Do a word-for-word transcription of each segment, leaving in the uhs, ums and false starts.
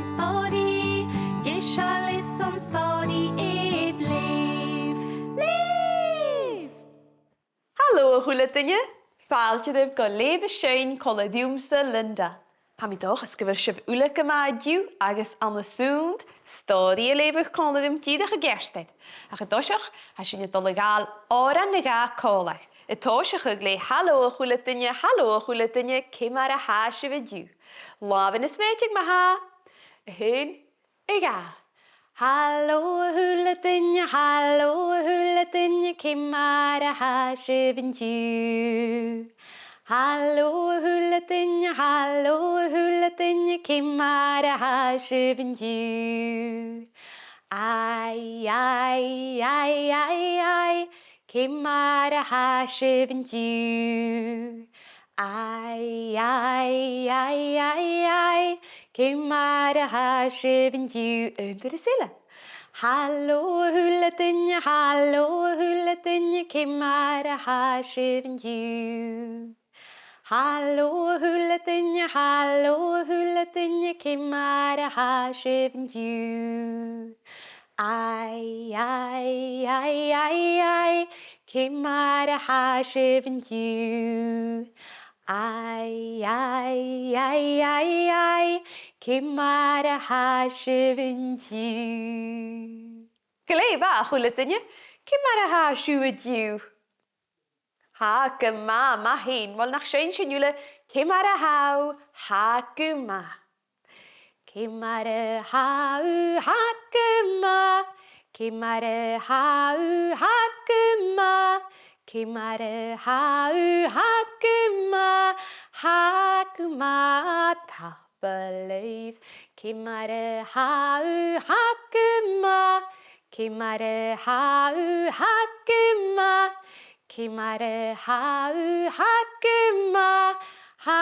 Stòiridh, deiseil airson stòiridh, èigh leugh. Leugh! Halò a h-uile duine! Fàilte dhuibh gu Leugh is Seinn còmhla riumsa, Linda. Tha mi an dòchas gu bheil sibh uile gu math an-diugh agus an-siud, stòiridh a leughadh còmhla rium dìreach an ceartuair. Ach an toiseach, tha sinn a' dol a ghabhail òran no dhà còmhla. An toiseach le halò a h-uile duine, halò a h-uile duine, ciamar a tha sibh an-diugh? Làmhan a' smèideadh ma-thà. A h-aon, a dhà. Halò a h-uile duine, halò a h-uile duine, ciamar a tha sibh an-diugh? Halò a h-uile duine, halò a h-uile duine, ciamar a tha sibh an-diugh? Ai, ai, ai, ai, ai, ciamar a tha sibh an-diugh? Ai, ai, ai, ai, ai, ciamar a tha sibh an-diugh? Aon turas eile. Halò a h-uile duine, halò a h-uile duine, ciamar a tha sibh an-diugh? Halò a h-uile duine, halò a h-uile duine, ciamar a tha sibh an-diugh? Ai, ai, ai, ai, ai, ciamar a tha sibh an-diugh? Ai, ai, ai, ai, ai, ciamar a tha sibh an-diugh? Glè mhath, a h-uile duine, ciamar a tha sibh an-diugh? Tha gu math, math fhèin. Uill, nach seinn sinn uile, ciamar a tha thu? Tha gu math. Ciamar a tha thu? Tha gu math. Ciamar a tha thu? Tha gu math. Ciamar a tha thu? Tha gu math. Tha gu math. Tapadh leibh. Ciamar a tha thu? Tha gu math. Ciamar a tha thu? Tha gu math. Ciamar a tha thu? Tha gu math. Tha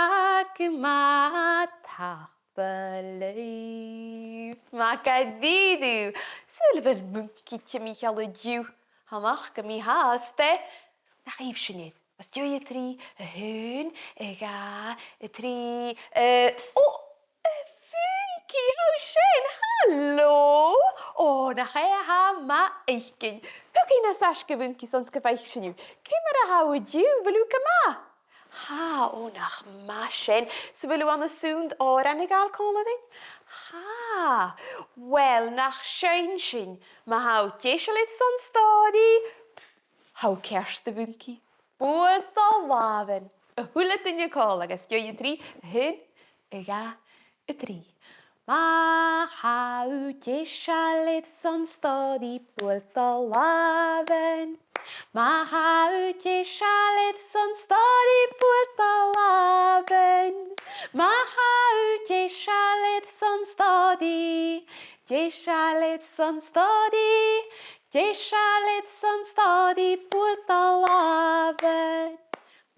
gu math. Tapadh leibh. Math dha-rìribh. Saoil a bheil Muncaidh timcheall an-diugh? Tha mi a' smaoineachadh gum bi, tha, 's dòcha. Nach èigh sinn air. Às dèidh a trì, a h-aon, a dhà, a trì, a... Ò, a Mhuncaidh, tha thu sin, halò! Ò, nach e a tha math fhaicinn. Thugainn nas fhaisge, a Mhuncaidh, 's ann 's gum faic sinn thu. Ciamar a tha thu an-diugh, a bheil thu gu math? Tha, ò, nach math sin. So a bheil thu an-siud òran a ghabhail còmhla rinn? Tha. Uill, nach seinn sinn, ma tha thu deiseil airson stòiridh. Tha thu ceart, a Mhuncaidh. Buail do làmhan. A h-uile duine còmhla agus dèidh a trì, a h-aon, a dhà, a trì. Ma tha thu deiseil airson stòiridh, buail do làmhan. Ma tha thu deiseil airson stòiridh, buail do làmhan. Ma tha thu deiseil airson stòiridh, deiseil airson stòiridh, deiseil airson stòiridh, buail do làmhan.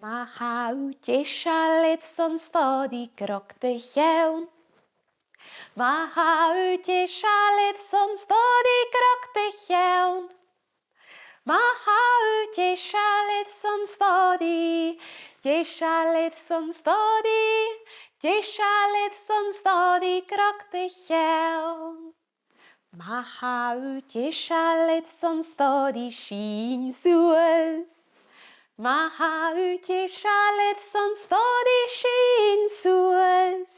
Ma tha thu deiseil airson stòiridh, gnog do cheann. Ma tha thu deiseil airson stòiridh, gnog do cheann. Ma tha thu deiseil airson stòiridh, deiseil airson stòiridh, deiseil airson stòiridh, gnog do cheann. Ma tha thu deiseil airson stòiridh, sìnn suas. Ma tha thu deiseil airson stòiridh, sìnn suas.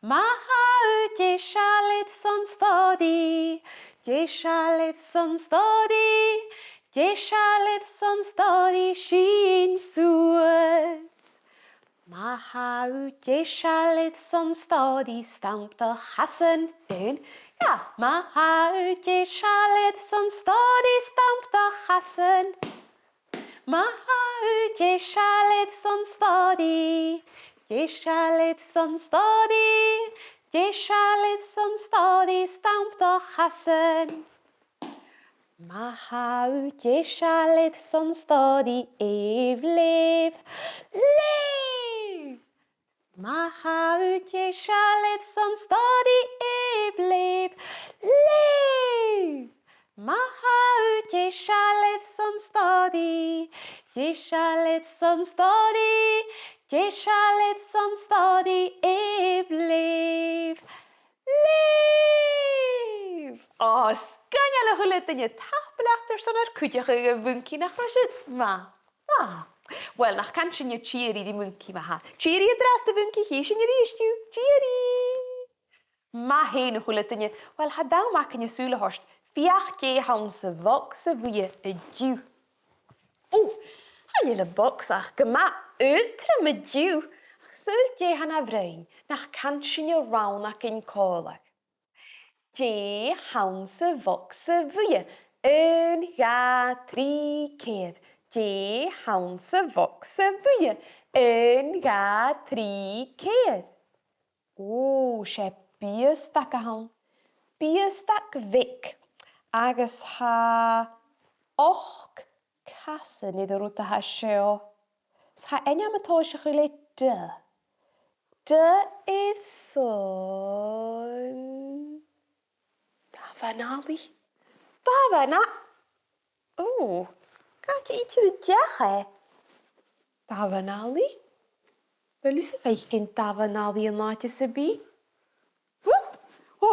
Ma tha thu deiseil airson stòiridh, deiseil airson stòiridh, deiseil airson stòiridh, sìnn suas. Ma tha thu deiseil airson stòiridh, stamp do chasan. Aon, dhà. Ma tha thu deiseil airson stòiridh, stamp do chasan. Ma tha thu deiseil airson stòiridh, deiseil airson stòiridh, deiseil airson stòiridh, stamp do chasan. Ma tha thu deiseil airson stòiridh, èigh leugh. Leugh! Ma tha thu deiseil airson stòiridh, èigh leugh. Leugh! Ma tha thu deiseil airson stòiridh, deiseil airson stòiridh, deiseil airson stòiridh, èigh leugh. Leugh! Sgoinneil a h-uile duine, tapadh leat airson ar cuideachadh, a Mhoncaidh, nach robh sin math? Ah. Uill, nach can sinn tìoraidh ri Muncaidh ma-thà. Tìoraidh an-dràsta, a Mhoncaidh, chì sinn a-rithist thu. Tìoraidh! Math fhèin, a h-uile duine. Uill, tha an t-àm againn sùil a thoirt. Feuch dè th' anns a' bhogsa bhuidhe an-diugh. Ò, chan eil am bogsa ach gu math aotrom an-diugh. Ach saoil dè th' ann a-rithist, nach can sinn an rann againn còmhla. Dè th' anns a' bhogsa bhuidhe? Aon, dhà, trì, ceithir. Dè th' anns a' bhogsa bhuidhe? Aon, dhà, trì, ceithir. Ò, 's e biastag a th' ann. Biastag bheag. Agus tha ochd casan air an rud a tha seo. 'S tha ainm a' tòiseachadh le D. D airson damhan-allaidh. Damhan-a-, ò, càit an deach e? Damhan-allaidh? A bheil thusa a' faicinn damhan-allaidh an àite sam bith? Ò,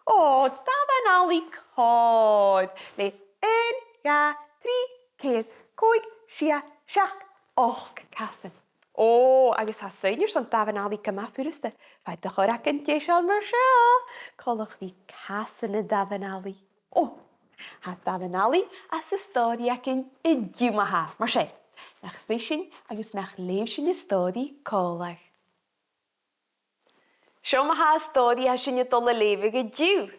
ò, damhan-allaidh còir. Le aon, dhà, trì, ceithir, còig, sia, seachd, ochd casan. Ò, agus tha soidhne airson damhan-allaidh gu math furasta. Faodaidh tu a chur againn deiseil mar seo. Coltach ri casan an damhain-allaidh. Ò, tha damhan-allaidh anns an stòiridh againn an-diugh ma-thà. Mar sin, nach suidh sinn agus nach leugh sinn an stòiridh còmhla. Seo ma-thà an stòiridh a tha sinn a' dol a leughadh an-diugh.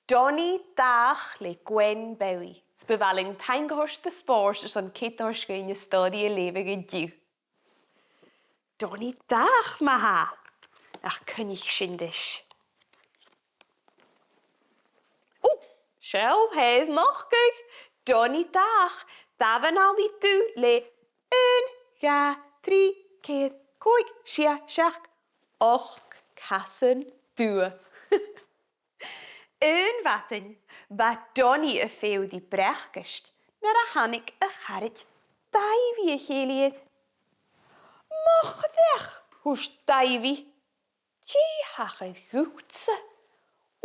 Donaidh Dàch le Gwen Bowie. 'S bu mhath leinn taing a thoirt do Spòrs airson cead a thoirt dhuinn an stòiridh a leughadh an-diugh. Donaidh Dàch ma-thà. Nach coinnich sinn ris. Ò, seall, tha e a' nochdadh. Donaidh Dàch, damhan-allaidh dubh le aon, dhà, trì, ceithir, còig, sia, seachd, ochd casan dubha. Aon mhadainn, bha Donaidh a' feitheamh ri bracaist nuair a thàinig a charaid Daibhidh a chèilidh air. Mo chreach, thuirt Daibhidh, dè thachair dhutsa?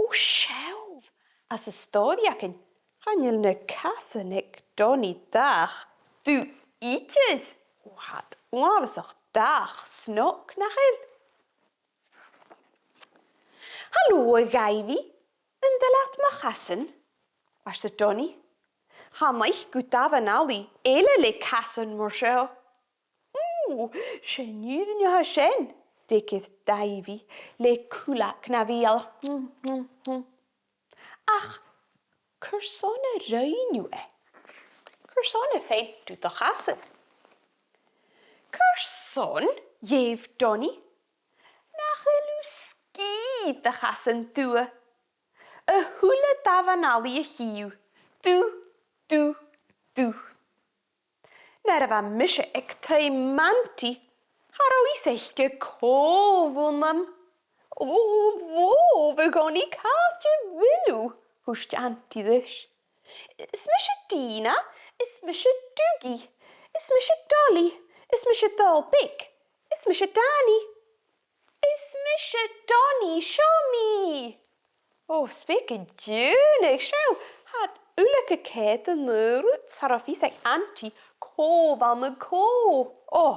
Ò, seall, anns an stòiridh againn, chan eil na casan aig Donaidh Dàch dubh idir. Ò, tha iad uabhasach dathach 's snog, nach eil? Halò, a Dhaibhidh, an toil leat mo chasan? arsa Donaidh. Chan fhaic thu damhan-allaidh eile le casan mar seo. Ò, 's e an fhìrinn a tha sin, fhreagair Daibhidh le cuileag na bheul. Ach carson a rinn thu e? Carson a pheant thu do chasan? Carson, dh'èigh Donaidh, nach eil thu sgìth de chasan dubha? A h-uile damhan-allaidh a chì thu, dubh, dubh, dubh. Nuair a bha mise aig taigh m' antaidh, cha robh fhios aice cò bh' annam. Ò, bhò, a Dhonnaidh, càit a bheil thu? thuirt antaidh ris. Is mise Dìna, is mise Dougie, is mise Dolly, is mise Dòmhnall Beag, is mise Danny. Is mise Donaidh, seo mi! Ò, 's beag an t-iongnadh, seall, tha iad uile gu ceud an aon rud, 's cha robh fios aig antaidh cò bh' ann an cò. Ò.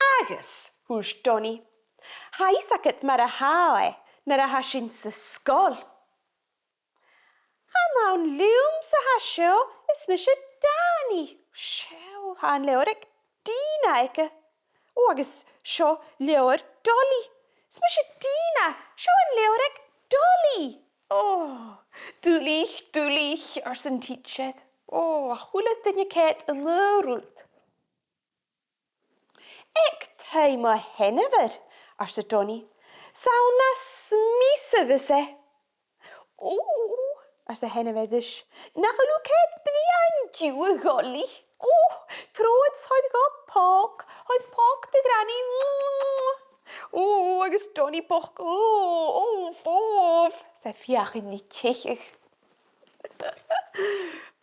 Agus, thuirt Donaidh, tha fhios agad mar a tha e nuair a tha sinn san sgoil. Chan ann leamsa a tha seo, is mise Danny. Seall, tha an leabhar aig Dìna aige. Ò, agus seo leabhar Dolly. Is mise Dìna, seo an leabhar aig Dolly. Ò, duilich, duilich, ars an tidsear. Ò, a h-uile duine ceud an aon rud. Aig taigh mo sheanmhar, arsa Donnie, 's ann à Smith a bhios e. Ò, arsa a sheanmhair ris, nach eil thu ceud brèagha an-diugh, a Dholly? Ò, trobhad 's thoir dhomh pòg, thoir pòg do Ghranaidh. Ò, agus Donnie bochd, ò, ò, bhobh, 's e a' feuchainn ri teicheadh.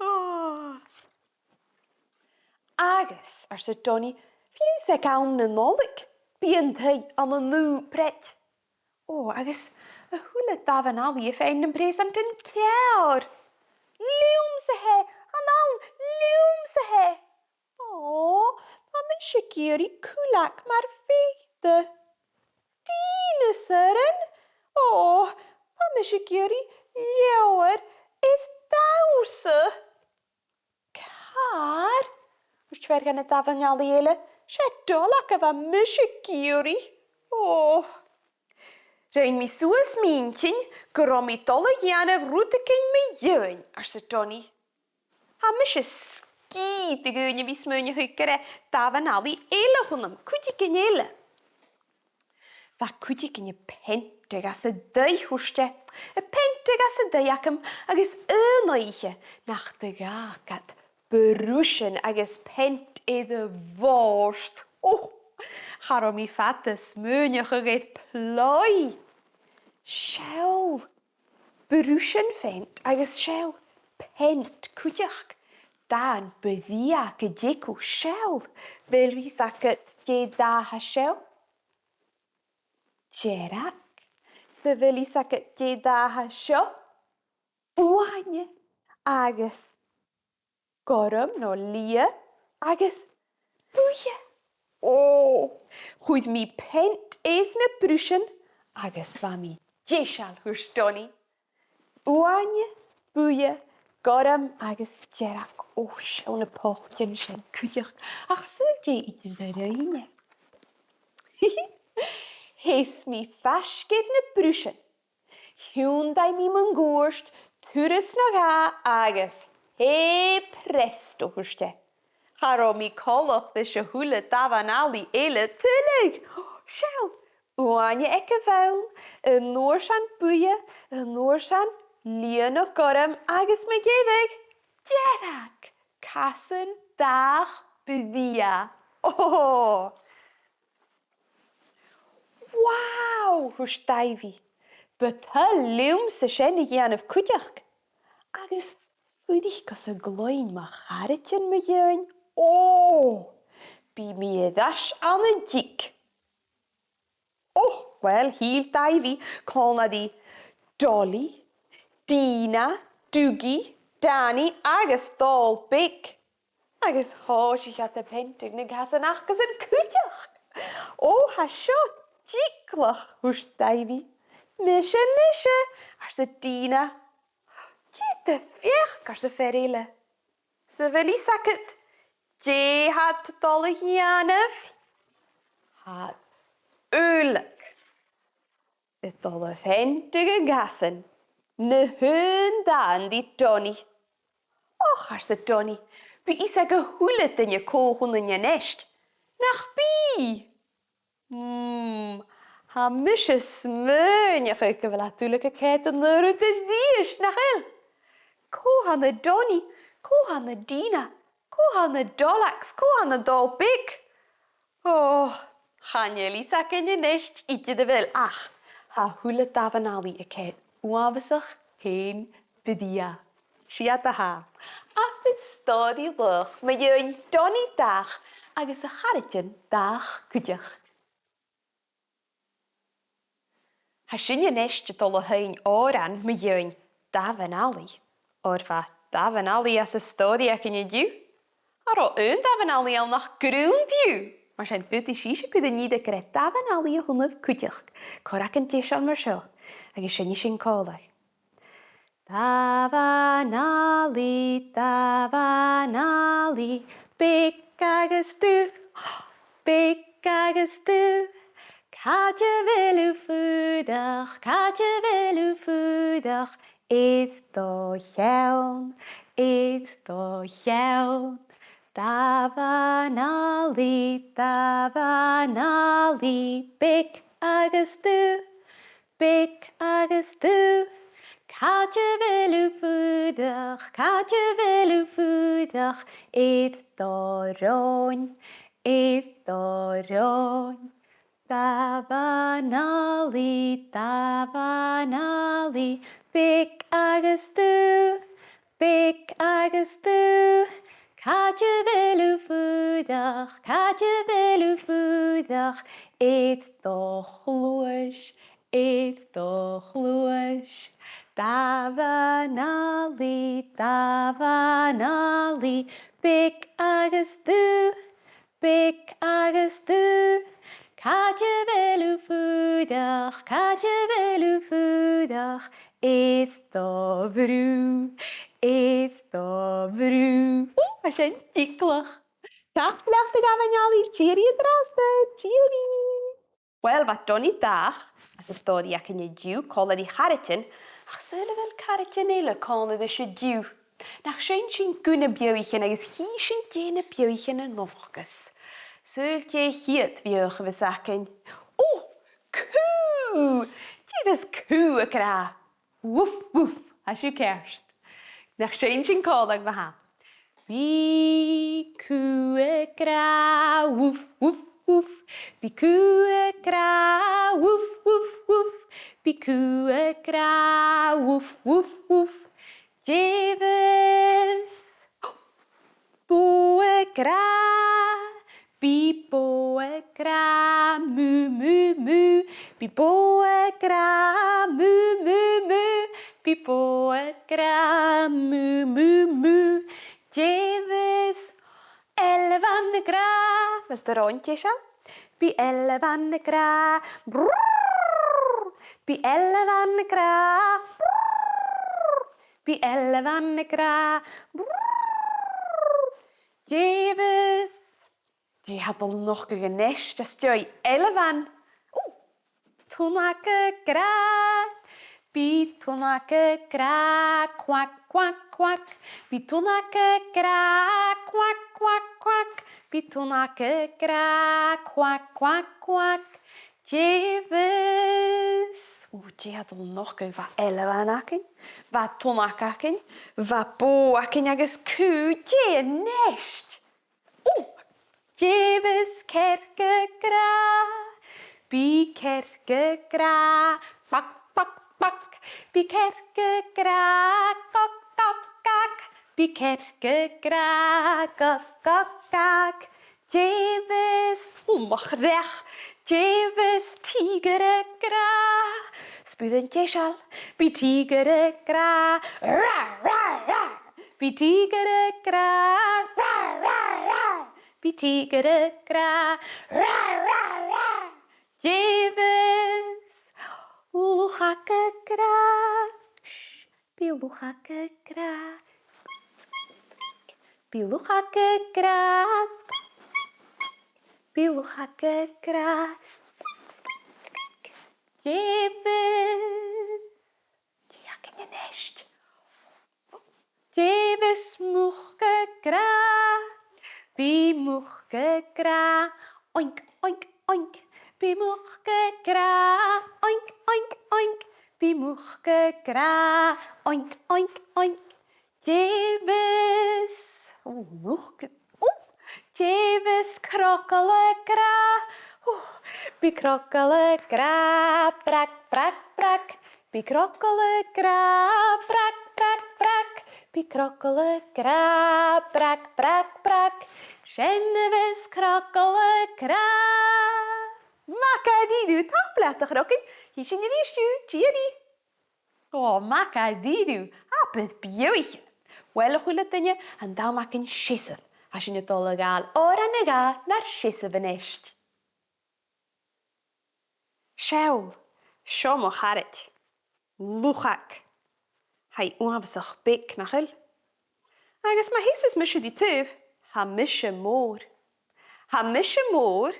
Ò. Agus, arsa Donnie, fiù 's aig àm na Nollaig, bidh an taigh ann an aon pred. Ò, agus a h-uile damhan-allaidh a' faighinn nam preusant ceàrr. Leamsa e, a-nis, leamsa e. Ò, tha mise ag iarraidh cuileag mar pheata. Dìneasairean? Ò, tha mise ag iarraidh leabhar air dannsa. Càr? Thuirt fear dha na damhan-allaidh eile, 's e dolag a bha mise ag iarraidh. Ò. Rinn mi suas m' inntinn gun robh mi dol a dhèanamh rudeigin mu dheidhinn, arsa Donnie. Tha mise sgìth de dhaoine a bhith a' smaoineachadh gur e damhan-allaidh eile a th' annam, cuideigin eile. Bha cuideigin a' peantadh às an taigh, thuirt e, a' peantadh às an taigh agam agus aon oidhche nach do dh'fhàg iad bruisean agus peant air a' bhòrd. Ò, cha robh mi fada a' smaoineachadh air plòigh. Seall, bruisean pheant agus seall, peant cuideachd. Dàn brèagha gu dearbh, seall. A bheil fhios agad dè an dath a tha seo? Dearg. 'S a bheil fhios agad dè an dath a tha seo? Uaine agus gorm no liath agus buidhe. Ò, chuir mi peant air na bruisean agus bha mi deiseil, thuirt Donnie. Uaine, buidhe, gorm agus dearg. Ò, seall na poitean sin cuideachd. Ach saoil dè idir a rinn e? Sheas mi faisg air na bruisean. Thionndaidh mi mun cuairt turas no dhà agus hey presto, thuirt e. Cha robh mi coltach ris a h-uile damhan-allaidh eile tuilleadh. Seall, uaine aig a' bhonn, an uair sin buidhe, an uair sin liath no gorm agus mu dheireadh, dearg, casan dath brèagha. Ò! Wow! Thuirt Daibhidh. Bu toil leamsa sin a dhèanamh cuideachd. Agus fuirich gus an cluinn mo charaidean mu dheidhinn. Ò! Bidh mi air ais ann an diog. Ò, uill, thill Daibhidh còmhla ri Dolly, Dina, Dougie, Danny agus Dòmhnall Beag. Agus thòisich iad a' peantadh nan casan acasan cuideachd. Ò, tha seo diogalach, thuirt Daibhidh. Mise a-nise, arsa Dina. Dè do bheachd, arsa fear eile. 'S a bheil fhios agad dè tha iad a' dol a dhèanamh? Tha iad uile a' dol a pheantadh nan casan. Na h-aon dàn ri Donnie. Och, arsa Donnie, bidh fhios aig a h-uile duine cò th' annainn a-nis. Nach bi? Mm, tha mise a' smaoineachadh gu bheil iad uile a' coimhead an aon rud a-rithist, nach eil? Cò th' ann an Donnie? Cò th' ann an Dina? Cò th' ann an Dollags? Cò th' ann an Dòmhnall Beag? Ò, chan eil fhios againn a-nis idir, a bheil, ach tha a h-uile damhan-allaidh a' coimhead uabhasach fhèin brèagha. Siud a tha. Abair stòiridh laghach mu dheidhinn Donnie Dach agus a charaidean dach cuideachd. Tha sinne a-nis a' dol a sheinn òran mu dheidhinn damhan-allaidh, oir bha damhan-allaidh anns an stòiridh againn an-diugh. Cha robh aon damhan-allaidh ann ach grunn dhiubh. Mar sin, faodaidh sibhse cur an ìre gur e damhan-allaidh a th' annamh cuideachd. Cuiribh ur deiseil mar seo, agus seinnidh sinn còmhla. Damhan-allaidh, damhan-allaidh, beag agus dubh, beag agus dubh. Càit a bheil thu a' fuireach, càit a bheil thu a' fuireach, air do cheann, air do cheann. Damhan-allaidh, damhan-allaidh, beag agus dubh, beag agus dubh. Càit a bheil thu a' fuireach, càit a bheil thu a' fuireach, air do shròn, air do shròn. Damhan-allaidh, damhan-allaidh, beag agus dubh, beag agus dubh. Càit a bheil thu a' fuireach, càit a bheil thu a' fuireach, air do chluais, air do chluais. Damhan-allaidh, damhan-allaidh, beag agus dubh, beag agus dubh. Càit a bheil thu a' fuireach, càit a bheil thu a' fuireach, air do bhrù, air do bhrù. Ù, tha sin diogalach. Tapadh leat, a Dhamhan-allaidh, tìoraidh an-dràsta, tìoraidh. Uill, bha Donnie dathach anns an stòiridh againn an-diugh còmhla ri charaidean, ach saoil a bheil caraidean eile còmhla ris an-diugh? Nach seinn sinn gu na beathaichean agus chì sinn dè na beathaichean a nochdas. Saoil dè a' chiad bheathach a bhios againn? Ò, cù! Dè bhios cù ag ràdh? Woof, woof, tha sin ceart. Nach seinn sinn còmhla ma-thà? Bidh cù ag ràdh woof, woof, woof. Bidh cù ag ràdh woof, woof, woof. Bidh cù ag ràdh woof, woof, woof. Dè bhios bò ag ràdh? Bidh bò ag ràdh mù, mù, mù. Bidh bò ag ràdh mù, mù, mù. Bidh bò ag ràdh mù, mù, mù. Dè bhios ailbhean ag ràdh? A bheil do ròn deiseil? Bidh ailbhean ag ràdh brrr. Bidh ailbhean ag ràdh brrr. Bidh ailbhean ag ràdh brrr. Dè bhios, dè tha dol a nochdadh a-nis às dèidh ailbhean? Ò, tunnag ag ràdh. Bidh tunnag ag ràdh quack, quack, quack. Bidh tunnag ag ràdh quack, quack, quack. Bidh tunnag ag ràdh quack, quack, quack. Dè bhios, ò, dè tha dol a nochdadh? Bha ailbhean againn, bha tunnag againn, bha bò againn agus cù. Dè a-nis? Ò! Dè bhios cearc ag ràdh? Bidh cearc ag ràdh bag, bag, bag. Bidh cearc ag ràdh gog, gog, gog. Bidh cearc ag ràdh gog, gog, gog. Dè bhios, ò, mo chreach, dè bhios tìgear ag ràdh? Spùdan deiseil. Bidh tìgear ag ràdh ra, ra, ra. Bidh tìgear ag ràdh ra, ra, ra. Bidh tìgear ag ràdh ra, ra, ra. Dè bhios luchag ag ràdh? Sh, bidh luchag ag ràdh squeak, squeak, squeak. Bidh luchag ag ràdh squeak, squeak, squeak. Bidh luchag ag ràdh squeak, squeak, squeak. Dè bhios, dè th' againn a-nis? Dè bhios muc ag ràdh? Bidh muc ag ràdh oink, oink, oink. Bidh muc ag ràdh oink, oink, oink. Bidh muc ag ràdh oink, oink, oink. Dè bhios, ò, muc, ò, dè bhios crogall ag ràdh? Ò, bidh crogall ag ràdh brag, brag, brag. Bidh crogall ag ràdh brag, brag, brag. Bidh crogall ag ràdh brag, brag, brag. Sin a bhios crogall ag ràdh. Math dha-rìribh, tapadh leat, a chrogain. Chì sinn a-rithist thu, tìoraidh. Ò, math dha-rìribh, abair beathaichean. Uill, a h-uile duine, an t-àm againn seasamh. Tha sinn a' dol a ghabhail òran no dhà nar seasamh a-nis. Seall, seo mo charaid. Luchag. Tha i uabhasach beag, nach eil? Agus ma sheasas mise ri taobh, tha mise mòr. Tha mise mòr,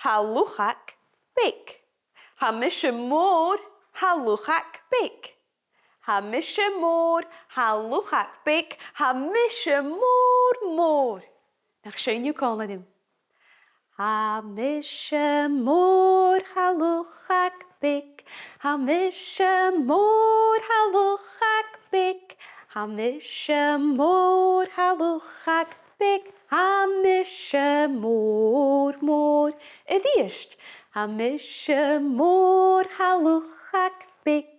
tha luchag beag. Tha mise mòr, tha luchag beag. Tha mise mòr, tha luchag beag, tha mise mòr, mòr. Nach seinn sibh còmhla rium? Tha mise mòr, tha luchag beag. Tha mise mòr, tha luchag beag. Tha mise mòr, tha luchag beag. Tha mise mòr, mòr. A-rithist. Tha mise mòr, tha luchag beag.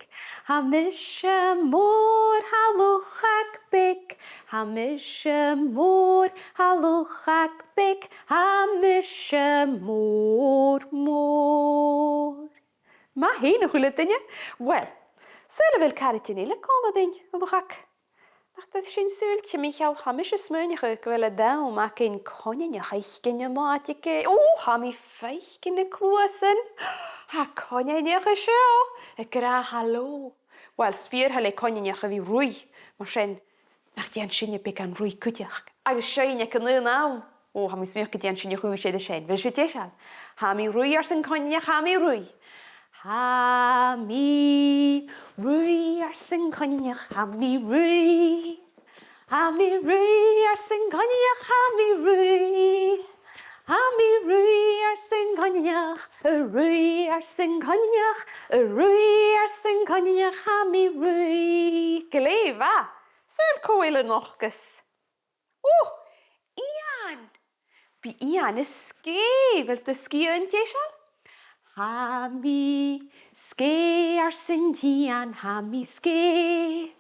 Tha mise mòr, tha luchag beag. Tha mise mòr, tha luchag beag. Tha mise mòr, mòr. Math fhèin, a h-uile duine. Uill, saoil a bheil caraidean eile còmhla rinn, a luchag? Nach toir sinn sùil timcheall, tha mise a' smaoineachadh gu bheil an t-àm againn coineanach fhaicinn an àite aige. Ò, tha mi a' faicinn na cluasan. Tha coineanach an seo, ag ràdh halò. Uill, 's fìor thoil le coineanach a bhith a' ruith, mar sin nach dèan sinne beagan ruith cuideachd. Agus seo sinn aig an aon àm. Ò, tha mi a' smaoineachadh gun dèan sinne a' chùis air sin. A bheil sibh deiseil? Tha mi a' ruith, ars an coineanach, tha mi a' ruith. Tha mi a' ruith, ars an coineanach, tha mi a' ruith. Tha mi a' ruith, ars an coineanach, tha mi a' ruith. Tha mi a' ruith, ars an coineanach, a' ruith, ars an coineanach, a' ruith, ars an coineanach, tha mi a' ruith. Glè mhath. Saoil cò eile a nochdas? Ò, eun! Bidh eun a' sgèith. A bheil do sgian deiseil? Tha mi a' sgèith, ars an t-eun, tha mi a' sgèith.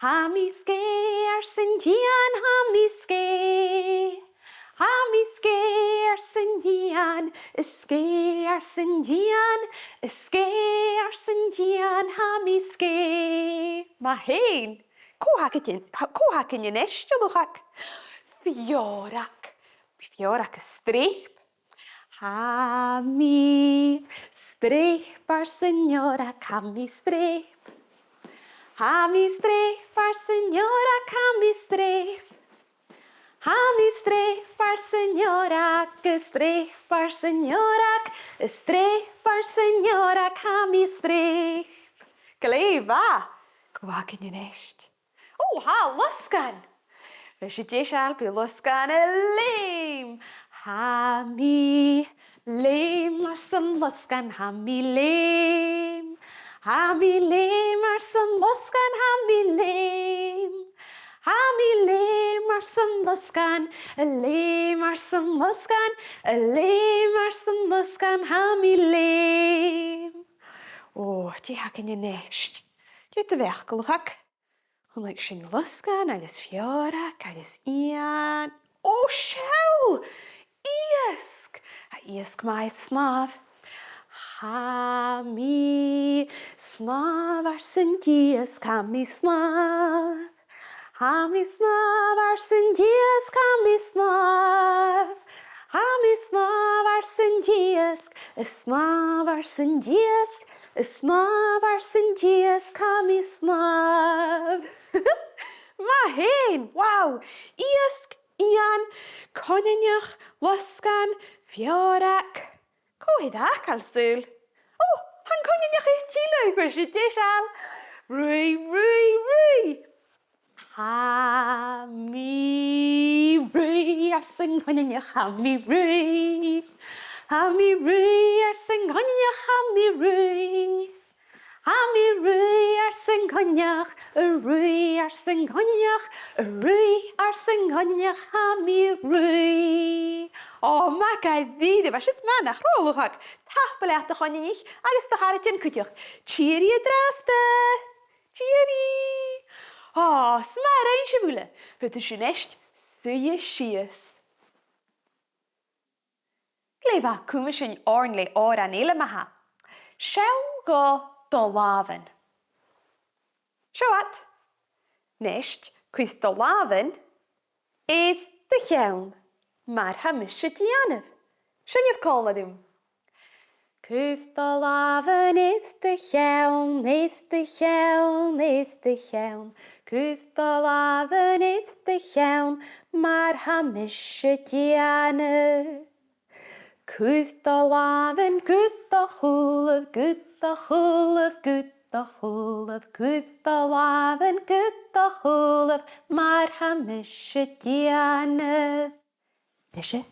Tha mi a' sgèith, ars an t-eun, tha mi a' sgèith. Tha mi a' sgèith, ars an t-eun, a' sgèith, ars an t-eun, a' sgèith, ars an t-eun, tha mi a' sgèith. Math fhèin! Cò th' againn, cò th' againn a-nis, a luchag? Feòrag. Bidh feòrag a' streap. Tha mi a' streap, ars an fheòrag, tha mi a' streap. Tha mi a' streap, ars an fheòrag, tha mi a' streap. Tha mi a' streap, ars an fheòrag, a' streap, ars an fheòrag, a' streap, ars an fheòrag, tha mi a' streap. Glè mhath. Cò th' againn a-nis? Ò, tha losgann. A bheil sibh deiseil? Bidh losgann a' leum. Tha mi a' leum, ars an losgann, tha mi a' leum. Tha mi a' leum, ars an losgann, tha mi a' leum. Tha mi a' leum, ars an losgann, a' leum, ars an losgann, a' leum, ars an losgann, tha mi a' leum. Ò, dè th' againn a-nis? Dè do bheachd, a luchag? Chunnaic sinn losgann agus feòrag agus eun. Ò, seall! Iasg! Tha iasg math air snàmh. Tha mi a' snàmh, ars an t-iasg, tha mi a' snàmh. Tha mi a' snàmh, ars an t-iasg, tha mi a' snàmh. Tha mi a' snàmh, ars an t-iasg, a' snàmh, ars an t-iasg, a' snàmh, ars an t-iasg, tha mi a' snàmh. Math fhèin! Wow! Iasg, eun, coineanach, losgann, feòrag. Cò th' air fhàgail, saoil? Ò, tha an coineanach air tilleadh, a bheil sibh deiseil? Ruith, ruith, ruith! Tha mi a' ruith, ars an coineanach, tha mi a' ruith. Tha mi a' ruith, ars an coineanach, tha mi a' ruith. Tha mi a' ruith, ars an coineanach, a' ruith, ars an coineanach, a' ruith, ars an coineanach, tha mi a' ruith. Ò, math dha-rìribh, bha siud math, nach robh, a luchag? Tapadh leat, a choineanaich, agus do charaidean cuideachd. Tìoraidh an-dràsta! Tìoraidh! Ò, 's math a rinn sibh uile. Faodaidh sibh a-nis suidhe sìos. Glè mhath, cumaidh sinn oirnn le òran eile ma-thà. Seall dhomh do làmhan. Seo iad. A-nis, cuir do làmhan air do cheann, mar tha mise a' dèanamh. Seinnibh còmhla rium. Cuir do làmhan air do cheann, air do cheann, air do cheann. Cuir do làmhan air do cheann, mar tha mise a' dèanamh. Cuir do làmhan gu do chùlaibh, gu do chùlaibh, gu do chùlaibh. Cuir do làmhan gu do chùlaibh, mar tha mise a' dèanamh. Nise.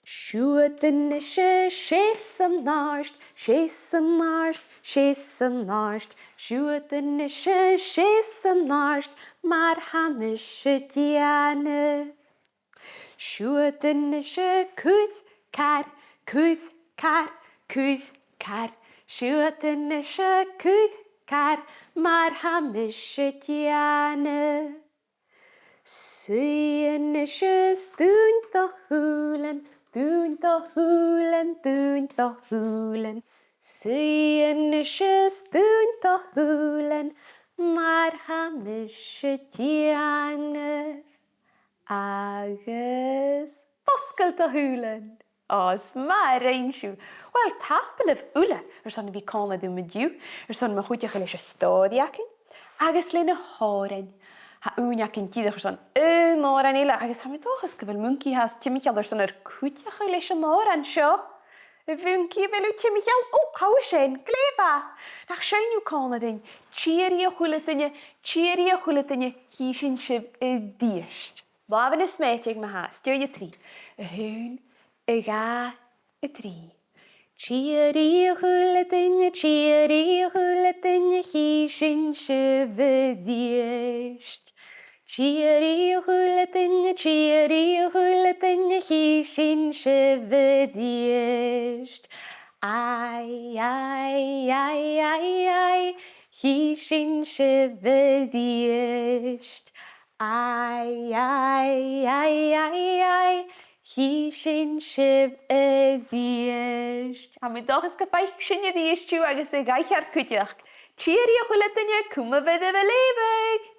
Siuthad a-nise, sìos an-àird, sìos an-àird, sìos an-àird. Siuthad a-nise, sìos an-àird, mar tha mise a' dèanamh. Siuthad a-nise, cuir car, cuir car, cuir car. Siuthad a-nise, cuir car, mar tha mise a' dèanamh. Suidh a-nise is dùin do shùilean, dùin do shùilean, dùin do shùilean. Suidh a-nis is dùin do shùilean mar tha mise a' dèanamh. Agus fosgail do shùilean. Ò, 's math a rinn sibh. Uill, tapadh leibh uile airson a bhith còmhla rium an-diugh, airson mo chuideachadh leis an stòiridh againn, agus leis na h-òrain. Tha ùine againn dìreach airson aon òran eile, agus tha mi an dòchas gu bheil Muncaidh fhathast timcheall airson ar cuideachadh leis an òran seo. A Mhuncaidh, a bheil thu timcheall? Ò, tha thu sin, glè mhath. Nach seinn thu còmhla rinn? Tìoraidh a h-uile duine, tìoraidh a h-uile duine, chì sinn sibh a-rithist. Làmhan a' smèideadh ma-thà, a-nis, a trì. A h-aon, a dhà, a trì. Tìoraidh a h-uile duine, tìoraidh a h-uile duine, chì sinn sibh a-rithist. Tìoraidh a h-uile duine, tìoraidh a h-uile duine, chì sinn sibh a-rithist. Ai, ai, ai, ai, ai, chì sinn sibh a-rithist. Ai, ai, ai, ai, ai, chì sinn sibh a-rithist. Tha mi an dòchas gum faic sinn a-rithist thu agus a dh'aithghearr cuideachd. Tìoraidh a h-uile duine, cumaibh oirbh a' leughadh.